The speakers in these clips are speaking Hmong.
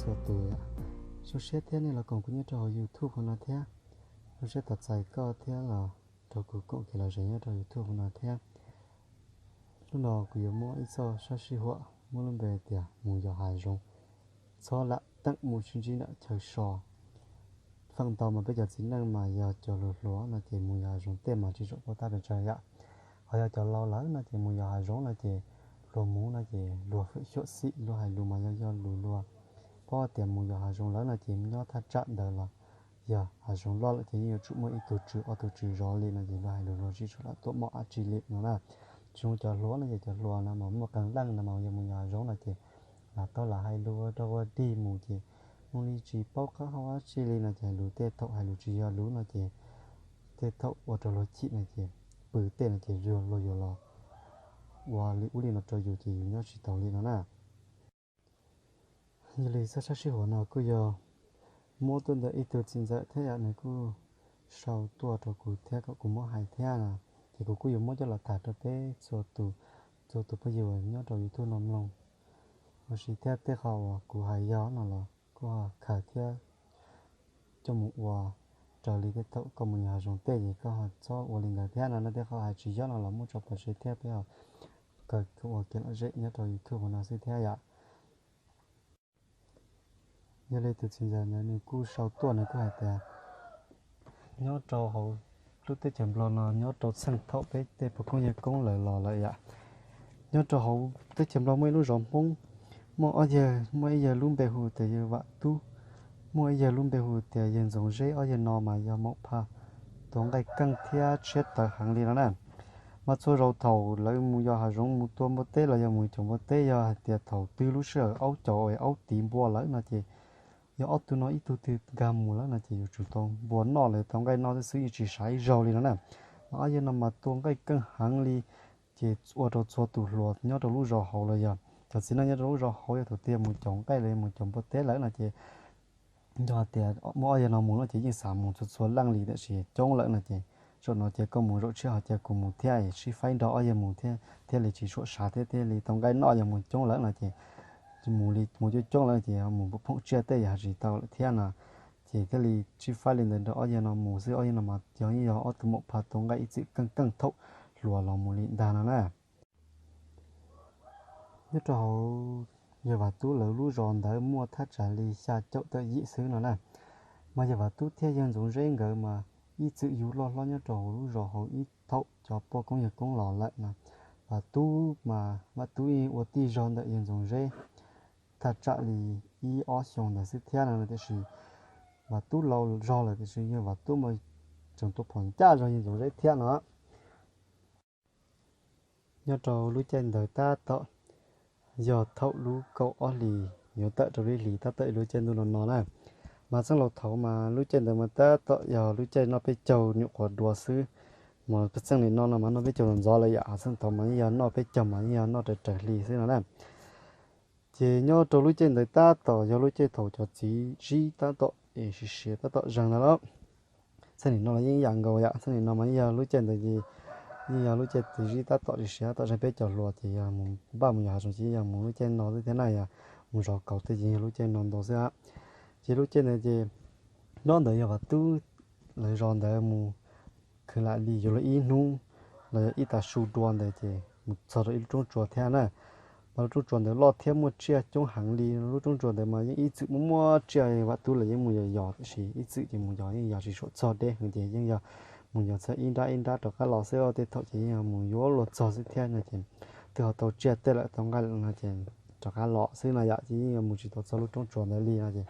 Txhua tus yom, zoo siab thiab nej los koom kuv nyob rau hauv YouTube hauv no thiab. Zoo siab tos txais koj thiab los rau kuv koom kev lom zem nyob rau YouTube hauv no thiab. Hnub no kuv yuav muab ib txoj sab sij huam muab lub npe tias mus yos hav zoov, txhob lam teem mus sib ntsib ntawm chaw so. Feem ntau mas peb cov txiv neej mas yog cov hluas hluas no ces mus yos hav zoov tej mas tsis tshua paub tab pes tsawg yom. Ho yog cov laus lawm no ces mus yos hav zoov no ces luag mus no ces luag fwm xyuam xim, luag hais lus mas yog yog lus luag paub tias mus yos hav zoov lawm no ces nyob thaj tsam ntawd los yog hav zoov loj lawm ces yeej yuav tsum muaj ib tug tswv ob tug tswv zov li no ces luag hais lus luag tsis tshua lam tuaj mom dab tsi li no na. Tsis zoo cov hluas no ces cov hluas no mas muaj qee leej no mas yog mus yos hav zoov no ces lam tau lam hais lus rau ua dig mus ces zoo li tsis paub qab hau dab tsi li no ces hais lus tej thaum hais lus tsis yog lus no ces tej thaum ua rau luag chim no ces pw tej no ces luag yuav los ua li ub li no rau yus ces yus nyob tsis tau li no na. Yog li txoj sab sij huam no kuj yog muab tuaj ntawm ib tug txiv ntxawm thiab yom, nws kuj sau tuaj rau kuv thiab kom kuv muab hais thiab no, ces kuv kuj yuav muab coj los tham rau peb txhua tus, txhua tus phooj ywg uas nyob rau YouTube no mloog. Los sis thiab tej qho uas kuv hais yog no los kuj khaws thiab coj mus ua raws li tej thaum koj mus yos hav zoov tej ces koj ho txhob ua li ntawd thiab no, tej qho hais tsis yog no los muab tso pov tseg thiab peb ho kawm ua kev lom zem nyob rau YouTube no xwb thiab yom. Yog li tus txiv ntxawm ntawd nws kuj sau tuaj nws kuj hais tias nyob rau hauv lub teb chaws Nplog no nyob rau txheej thaum peb tej pog koob yawg koob lawm los lawm yom, nyob rau hauv teb chaws Nplog muaj ib lub zos Hmoob, muaj ob yawg, muaj ib yawg lub npe hu tias yawg Vam Tub, muaj ib yawg lub npe hu tias yawg Ntxoov Zeb, ob yawg no mas yog maum pha tua nqaij keej thiab tshiab tawv heev li no na. Mas txhua zaus thaum lawv mus yos hav zoov mus tua npua teb los yog mus caum npua teb, yog hais tias thaum twg lub sij hawm aub caum aub tiv npua lawm no ces yog ob tug no ib tug twg nkag mus lawm no ces yuav tsum tau npua noj los tau nqaij noj xwb xwb, yeej tsis sav ib zaug li no na. Mas ob yawg no mas tua nqaij keej heev li, ces ua rau txhua tus hluas nyob rau lub zos hauv los yog cov txiv neej nyob rau lub zos hauv yog thaum twg mus caum nqaij los yog mus caum npua teb lawm no ces yog hais tias muaj ob yawg no mus no ces yeej xav mus txhua txhua leej li, tiam sis coob lawm no ces zaum no ces koj mus zaum tshiab ho cia kuv mus thiab, sib faib nrog ob yawg mus thiab thiaj li tsis tshua sav thiab thiaj li tau nqaij noj. Yog mus coob lawm no ces mus li mus coob coob lawm ces mus phoom tsiaj tej yog tsis tau lawm thiab no, ces thiaj li sib faib li ntawd nrog ob yawg no mus xwb. Ob yawg no mas yog yeej yog ob tug maum pha tua nqaij ib txwm keej keej thaum hluas los mus li ntag no na. Nyob rau hauv yawg Vam Tub lawv lub zos ntawd muaj thaj tsam li xya caum tawm yim xwb no na. Mas yawg Vam Tub thiab yawg Ntxoov Zeb nkawd mas ib txwm yug loj hlob nyob rau hauv lub zos hauv ib thaum cov pog koob yawg koob los lawm no. Vam Tub mas Vam Tub yeej ua tij zog ntawm yawg Ntxoov Zeb thaj tsam li ib ob xyoos ntawd xwb thiab no, tiam sis Vam Tub laus zog lawm tiam sis yawg Vam Tub mas tseem tua phom ncaj zog yawg Ntxoov Zeb thiab no. Nyob rau lub caij ntawd tab tom yog thaum lub kaum ob hlis yuav tawm rau lub hlis tab tom lub caij ntuj no no na. Mas txheej laus thaud mas lub caij ntawd mas tab tom yog lub caij noj peb caug nyuam qhuav dua xwb. Mas txheej nim no no mas noj peb caug ntxov ntxov lawm yom, txheej thaud mas yeej yog noj peb caug mas yeej yog noj raws raws hli xwb no na. Ces nyob rau lub caij ntawd tab tom yog lub caij thaum cov txiv zib tab tom es siav siav tab tom zeeg ntawd lauj. Txheej nim no los yeej ib yam nkaus yom, txheej nim no mas yeej yog lub caij ntawd ces yeej yog lub caij txiv zib tab tom siav siav tab tom zeeg, peb cov hluas ces yog mus npaj mus yos hav zoov ces yog mus lub caij no xwb thiab na, yog mus zov kauv tej ces yog lub caij no ntau xwb. Ces lub caij ntawd ces nyob ntawd yog Vam Tub lawv zos ntawd mus khwv lam li yuav luag ib hnub los yog ib tag su dua ntawd ces mus txog rau ib lub roob tsua thiab na. Mas lub roob tsua ntawd loj thiab muaj tsiaj coob heev li. Lub roob tsua ntawd mas yeej ib txwm muaj muaj tsiaj, Vam Tub lawv yeej mus yos yos tiam sis ib txwm ces mus yos yeej yos tsis tshua txog deb heev ces yeej yog mus yos txog ib nrab ib nrab rov qab los xwb. Tej thaum ces yeej yog mus yuav luag txog xwb thiab no ces twb ho tau tsiaj tej lawm tau nqaij lawm no ces rov qab los xwb no yom, ces yeej yog mus tsis tau txog lub roob tsua ntawd li no ces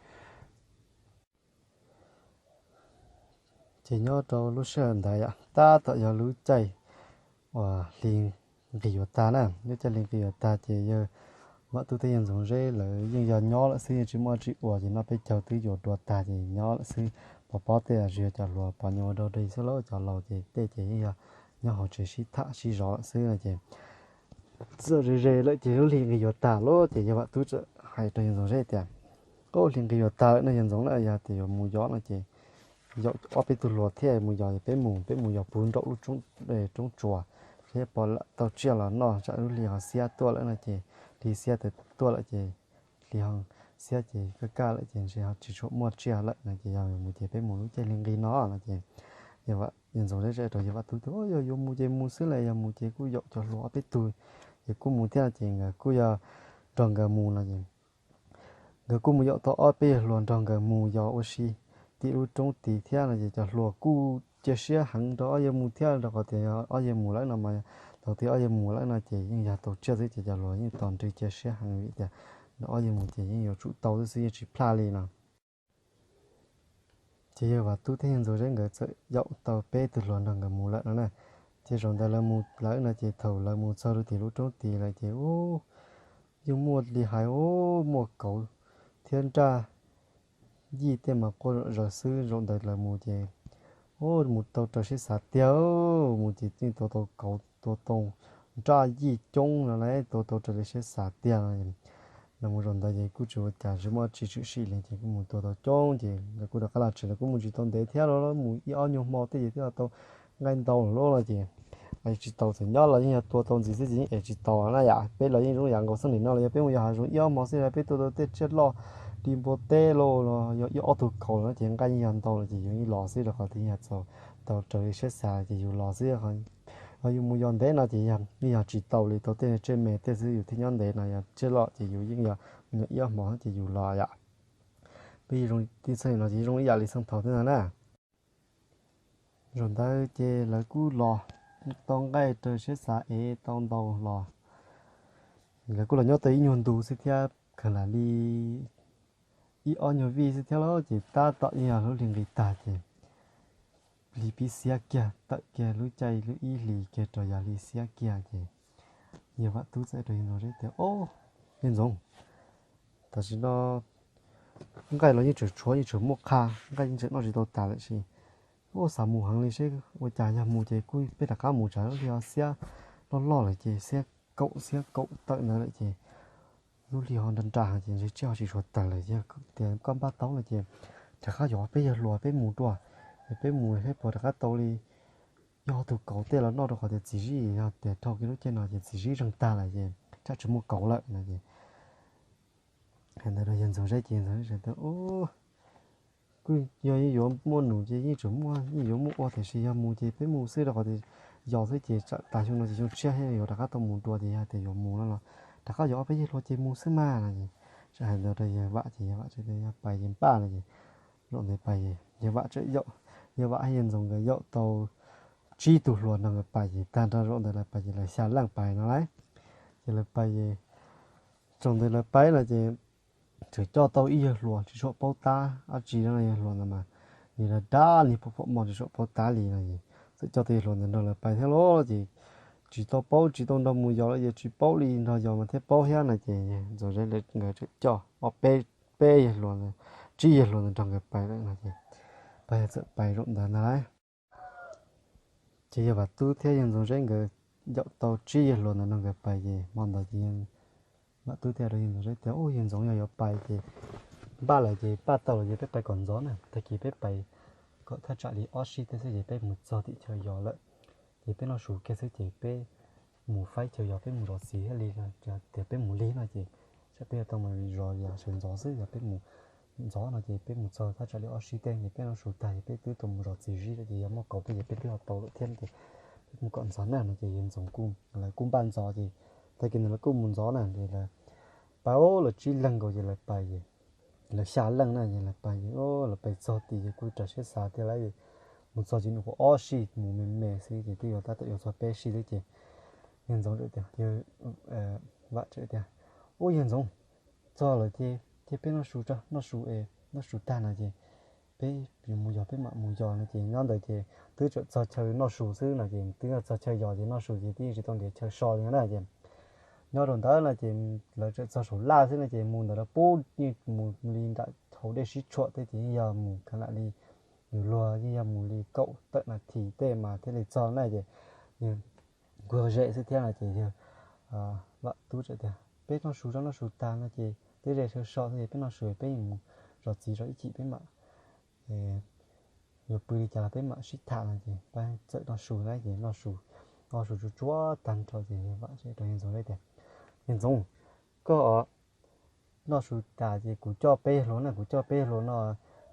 Ces nyob rau lub sij hawm ntawd yom, tab tom yog lub caij uas hli nqis yuav tag na, lub caij hli nqis yuav tag ces yawg Vam Tub thiab yawg Ntxoov Zeb lawv yeej yog nyob lawm xwb, yeej tsis muaj tsis ua ces noj peb caug twb yuav dua tag ces nyob lawm xwb. Pov pob tej zig cov hluas pos nyuag ua dog dig xwb lauj, cov laus ces tej ces yeej yog nyob hauv tsev sib tham sib zov lawm xwb no ces txawm ze ze lawm ces lub hli nqis yuav tag lawm ces yawg Vam Tub txawm hais rau yawg Ntxoov Zeb tias, Koj hli nqis yuav tag lawm no yawg Ntxoov na, yog tias yuav mus yos no ces yaum ob peb tug hluas thiab mus yos, peb mus peb mus yos puag nraum lub roob tsua, seb puas tau tsiaj los noj tsam lub hli ho xiab tuaj lawm no ces hli xiab tuaj lawm ces hli ho xiab ces kaj kaj lawm ces ntshe ho tsis tshua muaj tsiaj lawm no ces yog mus ces peb mus lub caij li nqi no no ces yawg Ntxoov Zeb txawm rau yawg Vam Tub tias, Yog yuav mus ces mus xwb las, yog mus ces kuj yaum cov hluas ob peb tug ces kuj mus thiab no ces nkawd kuj yog nrog nkawd mus no es nkawd kuj mus yaum tau ob peb yawg hluas nrog nkawd mus yos ua si tim lub roob tid thiab no ces cov hluas kuj cia siab heev rau ob yawg mus thiab rau qhov tias ob yawg mus lawm no mas, thaum twg ob yawg mus lawm no ces yeej yog tau tsiaj xwb ces cov hluas yeej tos nrwg cia siab heev vim tias ob yawg mus ces yeej yuav tsum tau xwb xwb yeej tsis plaj li no. Ces yawg Vam Tub thiab yawg Ntxoov Zeb nkawd txawm yaum tau peb tug hluas nrog nkawd mus lawm no na. Ces zaum ntawd lawv mus lawm no ces thaum lawv mus txog rau tim lub roob tid lawm ces ub, yeej muaj li hais ub, muaj kauv thiab nraj yij tej mas quaj zom zaws xwb. Zaum ntawd lawv mus ces ub, mus tau raws siab xav tiag, mus ces yeej tua tau kauv tua tau nraj yij coob no las, tua tau raws li siab xav tiag no. Lawv mus zaum ntawd ces kuj tsis ua cas, tsis muaj tsis tshwm sim li ces kuj mus tua tau coob ces lawv kuj rov qab los tsev, lawv kuj mus tsis tau ntev thiab los mus ib ob nyuag hmo tej ces twb tau nqaij ntau lawm lauj no ces tsis tau, txawm nyob los yeej yog tua tau ntxiv xwb ces yeej ev tsis tau na yom. Peb los yeej zoo yam nkaus xeeb nim no los yog peb mus yos hav zoov ib ob hmo xwb ces peb tua tau tej tsiaj loj li npua teb lauj los yog ib ob tug kauv lawm no ces nqaij yeej yog ntau lawm ces yuav yeej los xwb rau qhov tias yog txaus tau raws li siab xav ces yus los xwb. Ho yus mus yos ntev no ces yeej yog tsis tau li, tau tej tsiaj me tej xwb yus thiaj nyob ntev no, yog tsiaj loj ces yus yeej yog mus yos ib ob hmo ces yus los yom. Peb zoo txheej no ces zoo ib yam li xeeb thaum thiab no na. Zaum ntawd ces lawv kuj los tau nqaij raws siab xav ev tau ntau los, lawv kuj los nyob tau ib nyuag ntu xwb thiab, khaws lam li ib ob nyuag vij xwb thiab lauj ces tab tom yeej yog lub hli nqis tag ces hli pib xiab kiag, tawm kiag lub caij lub ib hlis kiag rau yav hli xiab kiag ces yawg Vam Tub txawm rau yawg Ntxoov Zeb tias, Ob, yawg Ntxoov, tam sim no nqaij los yeej tseem tshuav, yeej tseem muaj qha, nqaij yeej tseem noj tsis tau tas lawm sis ua xav mus heev li seb ua cas, yog mus ces kuj peb rov qab mus tsam lub hli ho xiab loj loj lawm ces xiab kaum xiab kaum tawm ntawd lawm ces lub hli ho nra nra heev ces ntshe tsiaj ho tsis tshua tawg lawm. Yog tias koj npaj tau no ces rov qab yog peb yawg hluas peb mus dua, peb mus seb puas rov qab tau li ib ob tug kauv tej los noj rau qhov tias txiv zib, yog tias dhau kiag lub caij no ces txiv zib zeeg tag lawm ces tsam tsis muaj kauv lawm no ces hais ntawd rau yawg Ntxoov Zeb ces Ntxoov Zeb tias, Kuj yog yeej yuav muaj num ces yeej tseem muaj, yeej yuav muaj ua tiam sis yog mus ces peb mus xwb rau qhov tias yos xwb ces tsam tas xyoo no ces xyoo tshiab thiaj yuav rov qab tau mus dua ces yog tias yuav mus no los rov qab yog ob peb yawg hluas ces mus xwb mas no ces txawm hais ntawd rau yawg Vam ces yawg Vam txawm tias, Yog pais ces npaj no ces zaum ntawd pais ces yawg Vam txawm yaum, yawg Vam thiab yawg Ntxoov nkawd yaum tau tsib tug hluas nrog nkawd pais ces tag nrho zaum ntawd lawv pais ces lawv xya leej pais no lauj. Ces lawv pais ces zaum ntawd lawv pais no ces tseem coj tau ib yawg hluas tsis tshua paub tab dab tsi no, yawg hluas ntawd mas nws dag dag li pom pom mos tsis tshua paub tab li no es txawm coj tau yawg hluas ntawd nrog lawv pais thiab lauj ces tsis tau paub tsis tau nrog mus yos los yawg tsis paub li, nrog yos mas thiaj paub thiab no ces Ntxoov Zeb nkawd txawm coj ob peb, peb yawg hluas ntawd, tsib yawg hluas ntawd nrog nkawd pais lawm no ces pais txawm pais zaum ntawd ntag lauj. Ces yawg Vam Tub thiab yawg Ntxoov Zeb nkawd yaum tau tsib yawg hluas ntawd nrog nkawd pais ces hmo ntawd ces Vam Tub thiaj rau yawg Ntxoov Zeb tias, Ub, yawg Ntxoov, yog yuav pais ces npaj lawm ces npaj tau lawm ces peb pais kom ntxov na, tag kis peb pais kom thaj tsam li ob sij tej xwb ces peb mus txog tim chaw yos lawm. Ces peb noj su kiag xwb ces peb mus faib chaw yos peb mus zov txiv thiaj li, tias peb mus lig no ces tsam peb yuav tau mus zov yam sawv ntxov xwb, yog peb mus ntxov no ces peb mus txog thaj tsam li ob sij tej ces peb noj su tag ces peb twb tau mus zov txiv zib lawm ces yog muaj kauv tej ces peb twb ho tau lawm thiab ces peb mus kom ntxov na no ces yawg Ntxoov kuj, lawv kuj npaj ntxov ces tag kis ntawd lawv kuj mus ntxov na ces lawv pais, lawv tsib leeg nkaus ces lawv pais es lawv xya leej na ces lawv pais ces lawv pais txog tid ces kuj raws siab xav tiag lauj. Mus txog ces nws kuj ob sij mus me me xwb ces twb yuav tab tom yuav txog peb sij xwb ces yawg Ntxoov txawm tias, yawg Vam txawm tias, Ub, yawg Ntxoov, txog lawm ces cia peb noj su tso, noj su es noj su tag no ces peb yuav mus yos peb mam mus yos no ces nyob ntawd ces twb txawm txog chaw noj su xwb no ces twb txog chaw yos ces noj su ces twb yeej tsis tau nrhiav chaw so li na ces nyob rau ntawd no ces lawv txawm txog saum laj xwb no ces mus ntawd lawv pub yeej mus li nram hauv dej sib tshuam tej ces yeej yog mus khav lam li, yus luag yeej yog mus li kaum tawm nas this tej mas thiaj li txog na ces yawg kuj ze xwb thiab no ces yawg Vam Tub txawm tias, Peb noj su tso, noj su tag no ces twb ze chaw so xwb ces peb noj su peb mus zov txiv zov ib chim peb mam yuav pw li cas los peb mam sib tham no ces peb txawm noj su na ces noj su, noj su tsuag tsuag tag nrho ces yawg Vam txawm rau yawg Ntxoov tias, Yawg Ntxoov, koj noj su tas ces kuv coj peb yawg hluas na, kuv coj peb yawg hluas no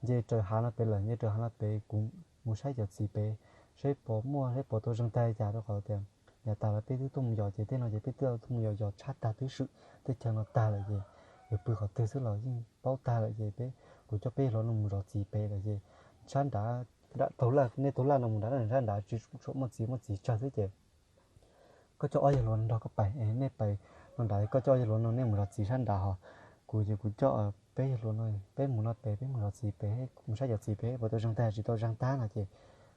nce raws hav no pem lawm, nce raws hav no pem kuv mus saib cov txiv pem, saib puas muaj, saib puas tau zeeg tag li cas, rau qhov tias yav tas los peb twb tuaj mus yos ces tej no ces peb twb tuaj mus yos yos tshab tag twb swm tej chaw no tag lawm ces yuav pw qhov twg xwb los yeej paub tag lawm ces peb, kuv coj peb yawg hluas no mus zov txiv pem lawm ces sab nrad, nram taug laj, nej taug laj no mus nrad, sab nrad tsis tshua muaj txiv, muaj txiv tsawg xwb ces koj coj ob yawg hluas no nrog koj pais, nej pais no nrad, koj coj ob yawg hluas no nej mus zov txiv sab nrad ho kuv ces kuv coj peb yawg hluas no, peb mus no pem, peb mus zov txiv pem, mus saib cov txiv pem puas tau zeeg tag tsis tau zeeg tag no ces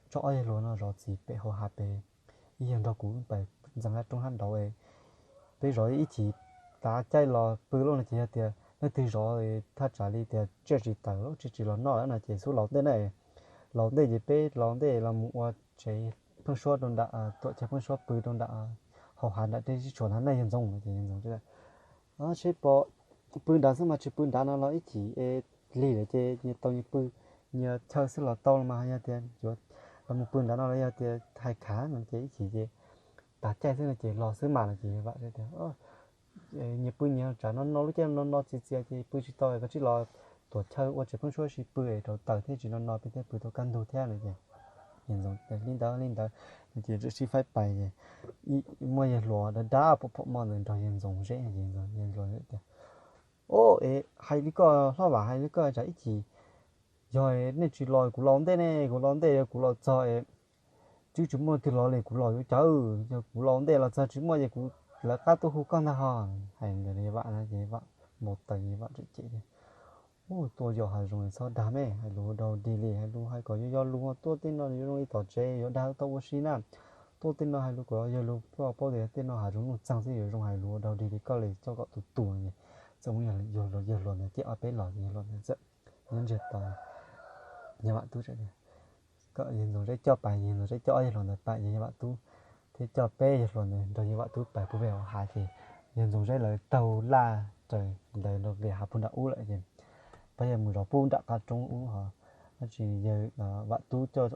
tso ob yawg hluas no zov txiv pem hauv hav pem, ib yawg nrog kuv pais ntxeev laj roob sab nraud. Peb zov ib chim tav caij los pw lawm no ces yog tias leej twg zov thaj tsam li tias tsiaj tsis tawm lawm, tsiaj tsis los noj lawm no ces xub laus ntej na, laus ntej ces peb laus ntej los mus ua tsev pheeb suab rau nram, tuam chaw pheeb suab pw rau nram hauv hav nram tej sib tshuam ntawd na yawg Ntxoov no ces yawg Ntxoov seb pom pw nrad xwb mas tsis pw nrad no los ib chim es lig lawm ces nyias tau nyias pw, nyias chaw xwb los tau los mas yog tias yuav los mus pw nrad no los yog tias hais khav no ces ib chim ces tav caij xwb no ces los xwb mas no ces vam tias nyias pw nyias tsam no no lub caij no no txias txias ces pw tsis tau, koj tsij los tuam chaw ua tsev pheeb suab sis pw es rau taws thiaj tsis no no peb thiaj pw tau kaj ntug thiab no ces li ntawd li ntawd no ces txawm sib faib pais ces muaj yawg hluas dab dab pom pom moj ntawd nrog yawg Ntxoov zeb, yawg Ntxoov tias, o, es hais li koj hlob Vam, hais li koj tsam ib chim yog nej tsis los kuv los ntej ne, kuv los ntej yog kuv los txog es twb tsis muaj twg los li kuv los yuav cas, yog kuv los ntej los txog tsis muaj ces kuv lawv qab tuaj hu koj ntag ho. Hais ntawd yawg Vam no ces Vam npau taws, yawg Vam tseem cem tias, u, tuaj yos hav zoov txhob dag me, hais lus ua dog dig li, hais lus hais kom yog yog lus, tuaj tej no yuav zoo li tom tsev yuav dag tau ua si na, tuaj tej no hais lus kom yog lus paub tias tej no hav zoov nuj txeeg xwb yuav zoo hais lus ua dog dig li koj li coj kom tus tus ces txawm muab yawg hluas ntawd cem ob peb los, yawg hluas ntawd txawm nyob ntsiag to. Yawg Vam Tub txawm tias, kom yawg Ntxoov Zeb coj pais, yawg Ntxoov Zeb coj ob yawg hluas ntawd pais ces yawg Vam Tub thiaj coj peb yawg hluas ntawd nrog yawg Vam Tub pais puag pem hauv hav ces yawg Ntxoov Zeb lawv taug laj raws ntawd rau pem hav puag nram ub lawm ces pab yawg mus zov pub nram qab roob ub ho, tab sis yawg Vam Tub coj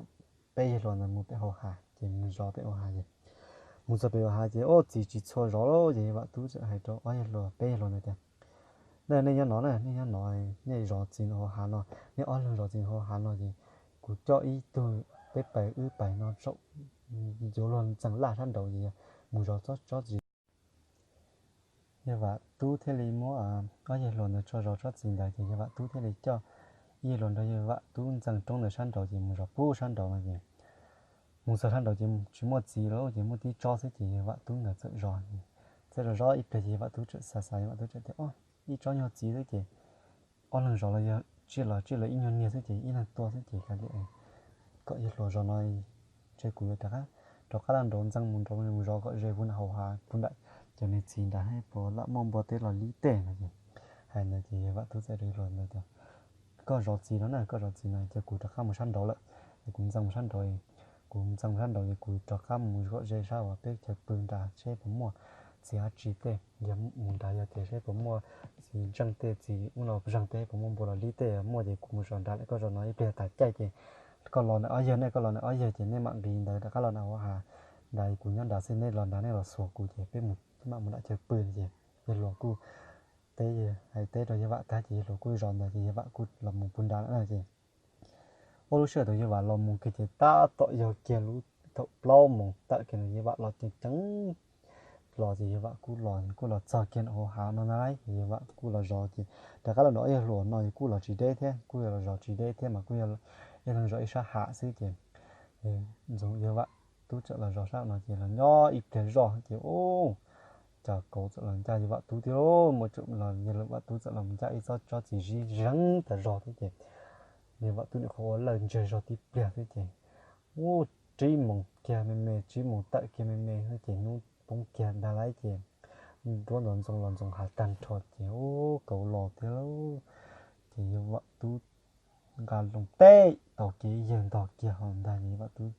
peb yawg hluas ntawd mus pem hauv hav ces mus zov pem hauv hav ces mus txog pem hauv hav ces ua txiv tsis txhua zov lawm ces yawg Vam Tub txawm hais rau ob yawg hluas, peb yawg hluas ntawd tias, nej, nej nyob no na, nej nyob no, nej zov txiv hauv hav no, nej ob leeg zov txiv hauv hav no ces kuv coj ib tug, peb pais wb pais no saum yuav luag ntxeev laj sab nraud ces mus zov tsob txiv. Yawg Vam Tub thiaj li muab ob yawg hluas ntawd tso zov tsob txiv ntawd ces yawg Vam Tub thiaj li coj ib yawg hluas nrog yawg Vam Tub ntxeev roob ntawd sab nraud ces mus zov pub sab nraud no ces mus txog sab nraud ces tsis muaj txiv lawm ces muaj tib tsob xwb ces yawg Vam Tub nkawd txawm zov ces txawm zov zov ib pliag ces yawg Vam Tub txawm xav xav, yawg Vam Tub txawm tias, o, ib tsob nyuag txiv xwb ces ob leeg zov los yog tsiaj los tsiaj los ib nyuag niag xwb ces ib leeg tua xwb ces kav liam, kom yawg hluas zov no, ntshe kuv yuav rov qab, rov qab los nraud ntxeev mus nraud mus zov kom ze puag nram hauv hav puag nram cov niag txiv nrad puas lam muaj npua teb los li tej no ces hais ntawd ces yawg Vam Tub txawm rau yawg hluas ntawd tias, koj zov txiv no na, koj zov txiv no ces kuv rov qab mus sab nraud lawm, es kuv ntxeev mus sab nraud, kuv ntxeev mus sab nraud ces kuv rov qab mus kom ze sab uas peb chaw pw nrad seb puas muaj txiv dab tsi tej, yog mus nrad yog tias seb puas muaj txiv ntseej tej, txiv ub no zeeg tej, puas muaj npua los li tej, muaj ces kuv mus zov nrad lawm, koj zov no ib pliag tas caij ces koj los ntawm ob yawg ne, koj los ntawm ob yawg ces nej mam nqis ntawd rov qab los nram hauv hav nrad, kuv nyob nrad xwb, nej los nrad nej los xuas kuv ces peb mus mam mus nram chaw pw no ces yawg hluas kuj teb, hais teb rau yawg Vam tag ces yawg hluas kuj zov ntawd ces yawg Vam kuj los mus puag nrad lawm na ces ua lub sij hawm thaum yawg Vam los mus kiag ces tab tom yog kiag lub thaum plaub moos tawm kiag no yawg Vam los ceev ceev los ces yawg Vam kuj los, kuj los txog kiag nram hauv hav no na, yawg Vam kuj los zov ces rov qab los nram ob yawg hluas no yawg kuj los tsis deb thiab, kuj yog los zov tsis deb thiab mas kuj yog ib leeg zov ib sab hav xwb ces Ntxoov, yawg Vam Tub txawm los zov sab no ces los nyob ib pliag zoj ces ub, cas kauv txawm los ncaj yawg Vam Tub thiab lauj, muaj tseem los yawg Vam Tub txawm los ncaj ib tsob tsob txiv zib zeeg tas zog thiab ces yawg Vam Tub nim qhuav ua lawj ntsiag zog tib pliag thiab ces ub, tsib moos kiag me me, tsib moos tawm kiag me me xwb ces hnub poob kiag ntag lauj ces nruab ntxoov ntxoo los ntxoov hav tag nrho ces ub, kauv los thiab lauj. Ces yawg Vam Tub nqa loo teb tau kiag ib yawg ntog kiag ho ntag ces yawg Vam Tub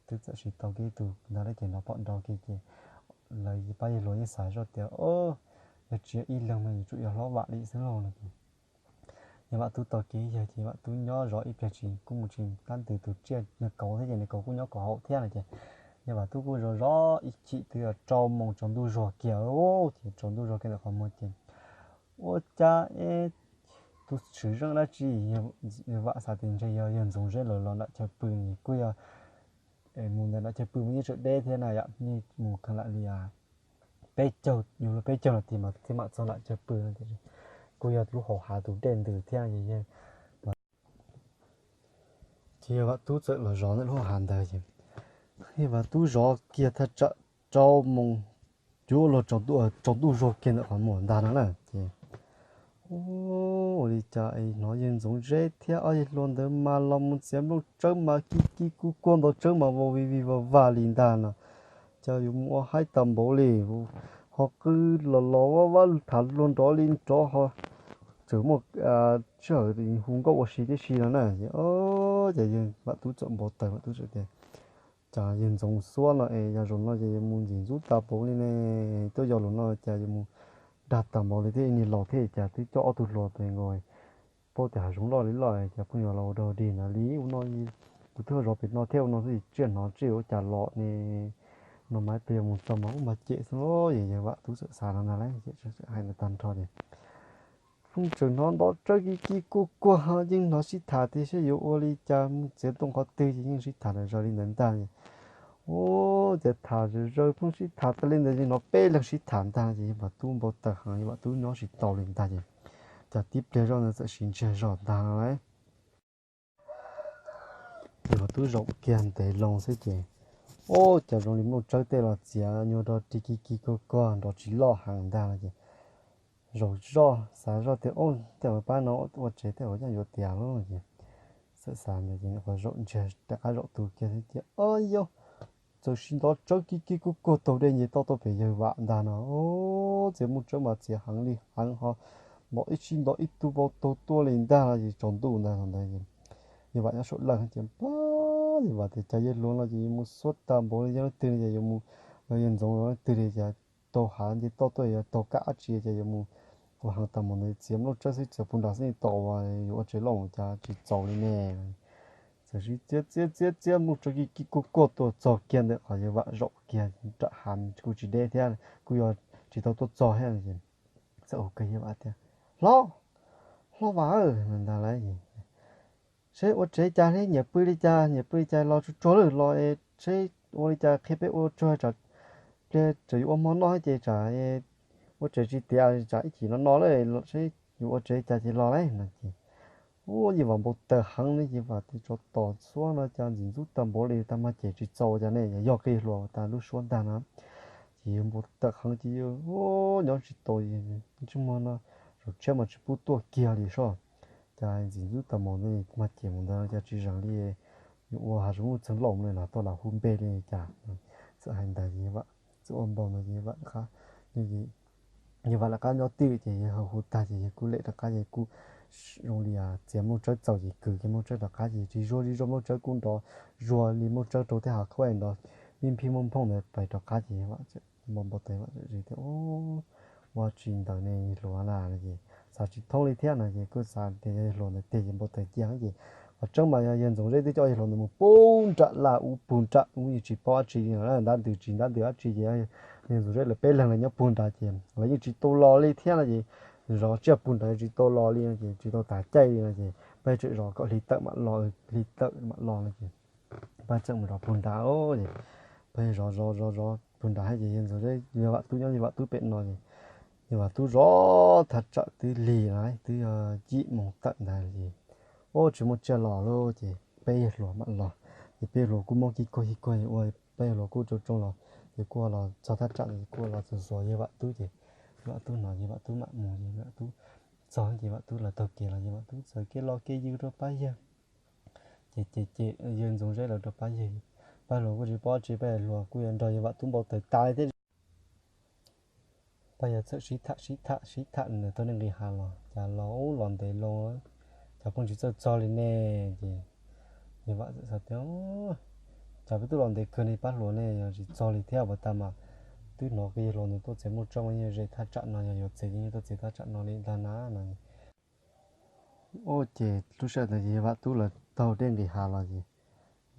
twb txawm siv tau kiag ib tug ntag lauj ces nrov pom nrov kiag ces lawv pab yawg hluas yeej xav zoj tias, o, yog tsis yog ib leeg mas yuav tsum yog hlob Vam li xwb lauj no ces yawg Vam Tub tau kiag ib yawg ces yawg Vam Tub nyob zov ib pliag tsis kuj mus tsis tab ntws tus tsiaj nws kauv thiab ces nws kauv kuj nyob kauv hauv thiab no ces yawg Vam Tub kuj zov zov ib chim twb yog rau moos tsaus ntuj zuag kiag, ces tsaus ntuj zuag kiag ntawm qhov muag ces Ua cas es tus tswv zeej dab tsi? Yawg Vam xav tias ntshe yog yawg Ntxoov Zeb los los nram chaw pw, kuj yog mus ntawm nram chaw pw mas yeej tseem deb thiab na yom, yeej mus kheev lam li peb caug, yuav luag peb caug nas this mas thiaj mam txog nram chaw pw no tiam sis kuj yog lub hauv hav tus dej ntws thiab yawg ces yawg Vam Tub txawm los zov ntawm lub hauv hav ntawd ces yawg Vam Tub zov kiag thaj tsam rau moos, yuav luag tsaus ntuj zuag kiag ntawm qhov muag ntag no na ces ua li cas es hnov yawg Ntxoov Zeb thiab ob yawg hluas ntawd mas los mus txiav nplooj tsawb mas kib kib kuj kuaj ntaus tsawb mas vau vig vig vag vag li ntag no. Cas yuav mus ua haib tag npaum li, ho qw los los vaj vaj tham luag nrov li nrov ho tseem muaj sij hawm hu nkauj ua si tib si no na. Ces yawg Vam Tub txawm npau taws, Vam Tub txawm tias, cas yawg Ntxoov Xuab no es yog zaum no ces yuav mus ntxim ntxub tag npaum li ne, tuaj yos lus no cas yuav mus dag tag npaum li thiab, niag laus thiab cas twb coj ob tug hluas tes nkaus, paub tias hav zoov loj li loj cas pheej yuav los ua dog dig na li ua no. Kuv twb zov pem no thiab ua no xwb tsiaj hnov tsiaj ua cas los ne, no mas peb yuav mus txog mas ub mas cem xwb los. Yawg Vam Tub txawm xav no ntag lauj, hais ntawd tag nrho ces pheej tseem hnov nrov tsawb kib kib kuj kuag, yeej hnov sib tham tias saib yuav ua li cas mus txiav ntoo qhov twg ces yeej sib tham tas zog li ntawd ntag. Ua cas tham zom zaws pheej sib tham tas li ntawd, yeej hnov peb leeg sib tham ntag ces yawg Vam Tub npau taws heev, yawg Vam Tub nyob tsis tau li ntag ces cas tib pliag zoj ntawd txawm siv ntsiag zog ntag lauj. Yawg Vam Tub zaum kiag ntev loo xwb ces ua cas zoo li nplooj tsawb tej los txiav nyuag rau rig kig kig kog kog nrov tsis loj heev ntag no ces zaum zoj xav zoj tias, Tej uas pab no ua tsev tej uas yeej yuav tiav lawm ces txawm xav ntawd ces zaum ntsiag rov qab zaum tus kiag xwb ces o yog txawm siv nrov tsawb kib kib kuj kuag taug dej nce toj tuaj pem yawg Vam ntag no. Txiav nplooj tsawb mas txiav heev li heev ho nrov ib sij nrov ib tug vau taug tuaj li ntag no ces tsaus ntuj ntag ntawd. Yawg Vam nyob saum lawj ces pab yawg Vam tias cas yawg hluas no ces yuav mus xuab tag npaum li yog leej twg no ces yuav mus, yog yawg Ntxoov leej twg li cas taug hav nce toj tuaj yuav taug kam dab tsi ces yuav mus ua heev tag npaum ntawd, txiav nplooj tsawb xwb txiav puag nrad xwb tau uas yuav ua tsev loj cas tsis txaus li ne. Txawm siv txiav txiav txiav txiav nplooj tsawb kib kib kuj kuag tuaj txog kiag ntawm qhov yawg Vam zaum kiag nram hav kuj tsis deb thiab kuj yog tsis tau tuaj txog thiab ces txawm hu kiag yawg Vam tias, Hlob, hlob Vam ntag lauj, seb ua tsev cas thiab nyiam pw li cas, nyiam pw li cas los tsuag tsuag lawm los es seb ua li cas qhia peb ua tsuag tsam pliag tseem yuav ua hmo noj ces tsam ua tsev tsis tiav tsam ib chim no no lawm seb yuav ua tsev cas ces los lauj no ces ua yawg Vam npau taws heev li, yawg Vam tias tsov tom xuab no cas ntxim ntxub tag npaum li tag mag ces tsis txaus cas ne, yog yog kiag yawg hluas tas lub suab ntag no ces yawg npau taws heev ces yawg nyob tsis tau, ntsej muag no zaum tshiab mas tsis pub tuaj kiag li soj. Cas ntxim ntxub tag npaum ntawd mag ces mus ntawd cas tsis zeem li, yuav ua hav zoov txheej lauj no los tuaj lam hu npe li cas. Txawm hais ntawd txawm ua npau ntawd ces yawg Vam lawv qab nyob twj ces yawg hu tag ces yawg kuj lem rov qab ces kuj zoo li txiav nplooj tsawb txaus ces kwv kiag nplooj tsawb rov qab ces tsis zuag tsis zuag nplooj tsawb kuj nrov zuag li nplooj tsawb rau tej hav khaub nrov pib phij nphooj nphooj ntawd pais rov qab ces npau npau taws tias ua tsis ntawd ne hluas na no ces xav tsis thoob li thiab no ces kuj xav tias yog yawg hluas ntawd tiag ces npau taws cia ces qhov tseeb mas yog yawg Ntxoov Zeb twb coj yawg hluas ntawd mus puag nram laj ub puag nram ub yeej tsis paub dab tsi li, ntab ntws tsis ntab ntws dab tsi ces yawg Ntxoov Zeb lawv peb leeg lawv nyob puag nrad ces lawv yeej tsis tau los li thiab no ces zov tsiaj puag nrad tsis tau los li no ces tsis tau tas caij li no ces peb tseem zov kom hli tawm mam los, hli tawm mam los no ces peb txawm mus zov puag nrad ces peb zov zov zov zov puag nrad ces yawg Ntxoov Zeb yawg Vam Tub nyob yawg Vam Tub pem no ces yawg Vam Tub zov thaj tsam twb lig lawm twb yog yim moos tawm ntawd ces ua tsis muaj tsiaj los lawm ces peb yawg hluas mam los. Ces peb yawg hluas kuj mob kib kuag kib kuag ua peb yawg hluas kuj tsoo tsoo los ces kuj los txog thaj tsam ces kuj los txog xuas yawg Vam Tub ces yawg Vam Tub hnov yawg Vam Tub mam mus ces yawg Vam Tub txog ces Vam Tub los taug kev los yawg Vam Tub txawm kev los kev yws rau pab yawg ces ces ces yawg Ntxoov Zeb los rau pab yawg. Pab hluas kuj tsis paub tsi, pab yawg hluas kuj yuav nrog yawg Vam Tub npau taws tas li thiab. Pab yawg txawm sib tham sib tham sib tham ntawm tau niag nqis hav los cas los ub los ntev loo, cas pheej tsis txawj txog li ne. Ces yawg Vam txawm xav tias cas peb twb los ntev kawg ne pab hluas ne yog tsis txog li thiab puas tas mas twb hnov kiag yawg hluas ntawd tuaj txiav nplooj tsawb mas yeej ze thaj tsam no yog yuav txiav yeej tuaj txiav thaj tsam no li ntag na no. Ua ces lub sij hawm ntawd yawg Vam Tub lawv taug dej nqis hav los ces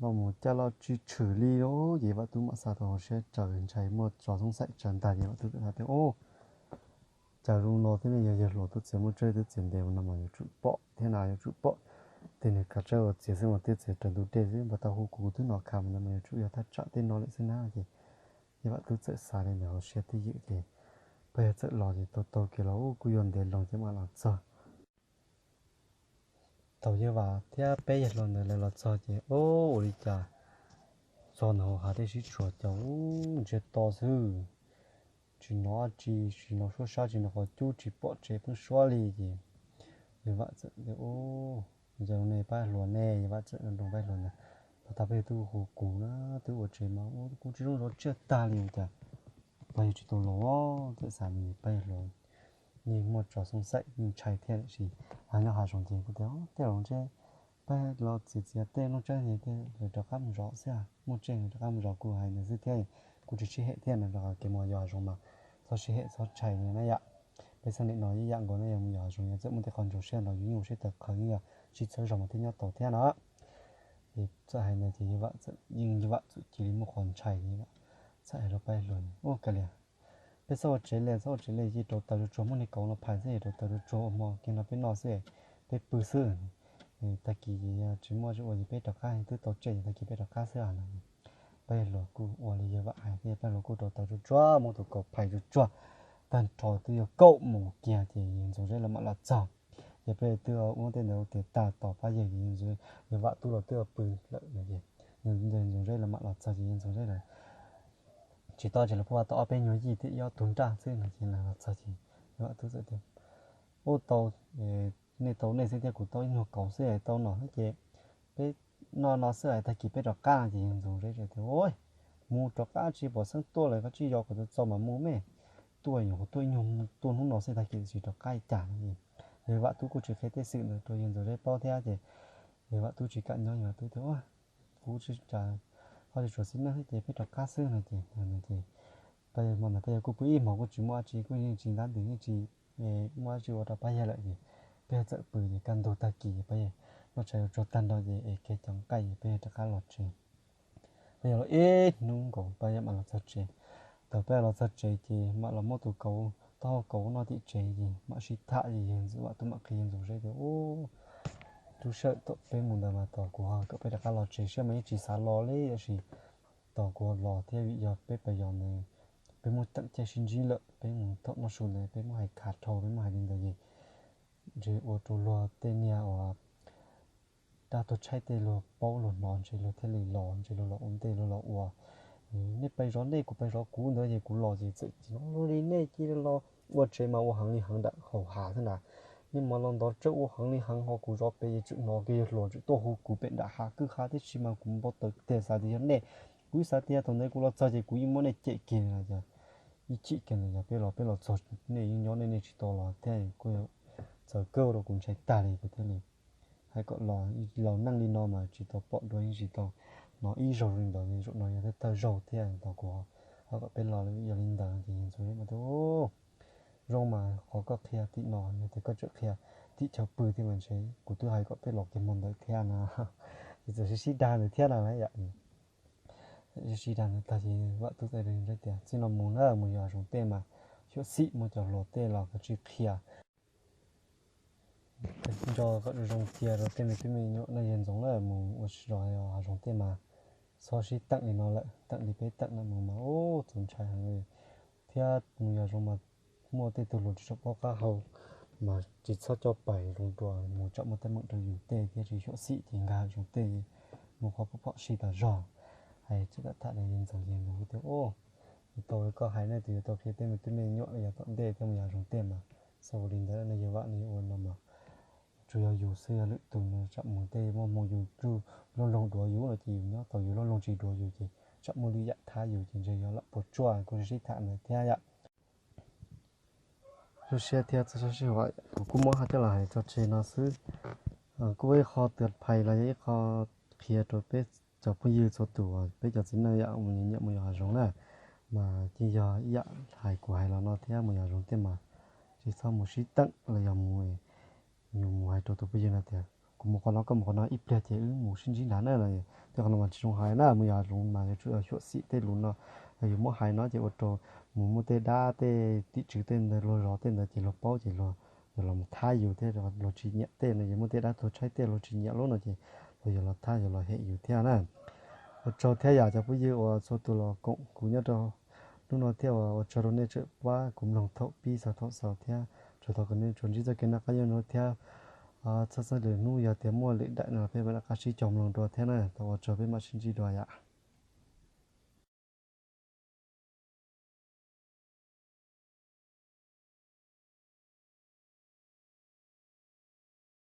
los mus cas los tsis tshwm li lauj. Ces Vam Tub mam xav tau hauv siab tsaws ntshai muaj tsov xoob xaim tsaws ntag ces Vam Tub txawm hais tias, Ub, cas zoo no thiab ne, yog yawg hluas tub txiav muaj tsawb tub txiav ntev no mas yuav tsum pom thiab na, yuav tsum pom tej nws kav tsawb uas txiav xwb mas tej txiav raws ntug dej xwb, npaj tau hu kuv twb hnov khav mas no mas yuav tsum yog thaj tsam tej no lawm xwb na ces Yawg Vam Tub txawm xav li ntawd hauv siab twj ywm ces pab yawg txawm los ces tau taug kev los ub kuj yuav ntev loo ces mam los txog. Thaum Yawg Vam thiab peb yawg hluas ntawd lawv los txog ces ub ua li cas txog ntawm hauv hav dej sib tshuam ces ub ntsiag to xwb, tsis hnov dab tsi, tsis hnov suab sab, tsis hnov qhov cub, tsis pom tsev pheeb suab li ces Yawg Vam txawm tias ub, yog ne pab hluas ne, Yawg Vam txawm nroo pab hluas ntawd, pab tau peb twb hu kuv na, twb ua tsev mas ub kuj tsis zoo zov tsiaj tag li cas pab yawg tsis tau los, txawm xav li pab yawg hluas yeej muaj tso xoo xaim yeej ntshai thiab tiam sis nyob hav zoov ces kuj tias tej zaum ntshe pab los txiav txiav tej nplooj tsawb ces lawv rov qab mus zov xwb, muaj tsiaj lawv rov qab mus zov, kuv hais ntawd xwb thiab kuv tsis sib hem thiab no rau qhov kev mus yos hav zoov mas txhob sib hem txhob ntshai na yom. Peb txheej niam no ib yam nkaus na, yog mus yos hav zoov yog txawm muaj tej qhov ntsuas siab los yus yeej ua siab tawv qhawv, yog tsis txawj zos mas thiaj nyob tau thiab no. Ces txawm hais ntawd ces Yawg Vam txawm yeej Yawg Vam txawm cia li muaj qhov ntshai li lawm, txawm hais rau pab hluas ub kav liam, peb txhob ua tsev li, txhob ua tsev li, cia rauv taws tsuag tsuag, muaj niag kauv no phais xwb rauv taws tsuag tsuag ua hmo kiag no peb noj xwb, peb pw xwb. Tag kis ces yog tsis muaj ua ces peb rov qab, twb tau tsiaj ces tag kis peb rov qab xwb no. Pab yawg hluas kuj ua li Yawg Vam hais thiab, pab hluas kuj rauv taws tsuag tsuag, muab tus kauv phais tsuag tsuag, tag nrho twb yuav kaum moos kiag ces Yawg Ntxoov Zeb lawv mam los txog. Ces peb twb ua tej ntawd ua tiav tag tos pab yawg ces Yawg Vam Tub los twb ua pw lawm no ces Yawg Ntxoov Zeb lawv mam los txog ces Yawg Ntxoov Zeb lawv tsis tau ces lawv pheej ua tau ob peb nyuag yij thiab ib ob tug nraj xwb no ces lawv los txog ces Yawg Vam Tub txawm tias ub tau, nej tau nej xwb thiab kuv tau ib nyuag kauv xwb tau no thiab ces peb noj no xwb es tag kis peb rov qab no ces Yawg Ntxoov Zeb tias mus rov qab tsis pom xeeb tuaj lawm, koj tsis yos kom txog mas mus me, tuaj nyuam qhuav tuaj ib nyuag, tuaj hnub no xwb tag kis tsis rov qab li cas no ces Yawg Vam Tub kuj tsis qhia tej xwm ntawd rau Yawg Ntxoov Zeb paub thiab ces Yawg Vam Tub tsis kam nyob, Yawg Vam Tub tias kuv tsis, koj tsis tshua xis neej thiab ces peb rov qab xwb no ces, ces pab yawg hmo ntawd pab yawg kuj pw ib hmos kuj tsis muaj dab tsi, kuj yeej tsis ntab ntws yeej tsis muaj dab tsi ua rau pab yawg lawm ces peb txawm pw ces kaj ntug tag kis pab yawg noj tshais tsuag tag nrho ces es kiag cov nqaij pab yawg rov qab los tsev. Peb yawg los ib hnub nkaus pab yawg mam los txog tsev. Thaum peb yawg los txog tsev ces mam los muab tus kauv, taub hau kauv noj tim tsev ces mam sib tham ces Yawg Ntxoov Vam Tub mam qhia Yawg Ntxoov Zeb tias ub, lub sij hawm thaum peb mus ntawd mas tos kuv ho kom peb rov qab los tsev, siab mas yeej tsis xav los li, tiam sis tos kuv los thiab vim yog peb pab yawg ntawd peb muab teem caij sib ntsib lawm, peb mus thaum noj su ntawd peb muab hais khav dhau, peb muab hais li ntawd ces ntshe ua rau luag tej niag uas dab tuag tshaib tej luag paub luag hnov ntshe luag thiaj li los, ntshe luag los ua ntej luag los ua nej pais zov nej kuv pais zov kuv ntawd ces kuv los ces txawm tsis hnov luag li, nej cia li los ua tsev mas ua heev li heev nram hauv hav xwb na. Nej mas los ntov tsawb ua heev li heev ho kuv zov pem ces tseem hnov kiag yawg hluas tseem tuaj hu kuv pem nram hav kwj ha tib si mas kuv npau taws tiag, xav tias yog nej. Kuv ib xav tias thaum ntawd kuv los txog ces kuv yeej muab nej cem kiag no ces ib chim kiag ntawd yog peb los peb los txog nej yeej nyob nej, nej tsis tau los thiab kuj txawv kawg rau kuv ntshai tag li, kuv thiaj li hais kom los. Laus neej li no mas tsis tau pom dua yeej tsis tau hnov ib zaug li ntawd, zaum no yog thawj zaug thiab tos kuv ho kom peb los. Yog li ntawd ces Yawg Ntxoov Zeb mas tias zoo mas qhov koj qhia tim no yog tias koj tseem qhia tim chaw pw thiab mas ntshe kuv twb hais kom peb los kiag hmo ntawd thiab no. Ces txawm sib sib dag ntawd thiab no yom. Sib sib dag ntawd tag ces Vam Tub txawm tias txij no mus na mus yos hav zoov tej mas xyuam xim muaj cov hluas tej los koj tsis qhia nco kom zoo cia rau tej me tub me nyuam na, Yawg Ntxoov na, mus ua zos hav zoov tej mas txhob sib teem li no lawm, teem li peb teem no mus mas ub txaus ntshai heev li. Thiab mus yos hav zoov mas muaj tej tug hluas tsis tshua paub qab hau mas tsis txhob coj pais zoo dua, mus tsam muaj teeb meem rau yus tej thiab tsis xyuam xim ces nkag hav zoov tej mus qhov pom pom sij tas zog. Hais tsis tau tham li Yawg Ntxoov, Yawg Ntxoov tias ub, tau li koj hais ne, tus yuav tau qhia tej me tub me nyuam yog tom ntej thiab mus yos hav zoov tej mas xav ua li ntawd no, Yawg Vam nws yuav ua no mas tsuas yog yus xwb, yog lwm tus no tsam mus tej muaj hmoo yus lub loog duav yus no ces yus nyob tau, yus lub loog tsis duav yus ces tsam muaj lwm yam thab yus ces ntshe yog lam puas tsuaj. Kuj sib sib tham ntawd thiab yom. Zoo siab thiab txog sij huam kuv kuj muab coj los hais tso tseg no xwb. Kuj ib qho tus phais los yog ib qho qhia rau peb cov phooj ywg txhua tus, peb cov txiv neej yom, mus nyiam nyiam mus yos hav zoov na, mas yeej yog ib yam hais kuv hais los no thiab, mus yos hav zoov tej mas tsis txhob mus sib teem los yog mus, yus mus hais rau tus phooj ywg no tias kuv mus qhov no koj mus qhov no ib pliag ces wb mus sib ntsib nrad na no, tej qhov no mas tsis zoo hais na. Mus yos hav zoov mas yuav tsum xyuam xim tej lus no, Yog yus muab hais no ces ua rau mus muaj tej dab tej tim tswv tej ntawd luag zov tej ntawd ces luag paub ces luag yuav los thab yus thiab, luag tsis nyiam tej no, yus muaj tej dab tuag tshaib tej luag tsis nyiam lub no ces luag yuav los thab yuav los hem yus thiab na. Ua tsaug thiab yam cov phooj ywg uas txhua tus los koom kuv nyob rau hnub no thiab ua tsaug rau nej tseem pab kuv mloog thaum pib txog thaum xaus thiab tsuas thov kom nej tsuas ntsib txoj kev noj qab nyob zoo thiab txhob xeeb lwm hnub yog tias muaj lwm daim no peb mam rov qab sib cog mloog dua thiab na. Tau ua tsaug, peb mam sib ntsib dua yom.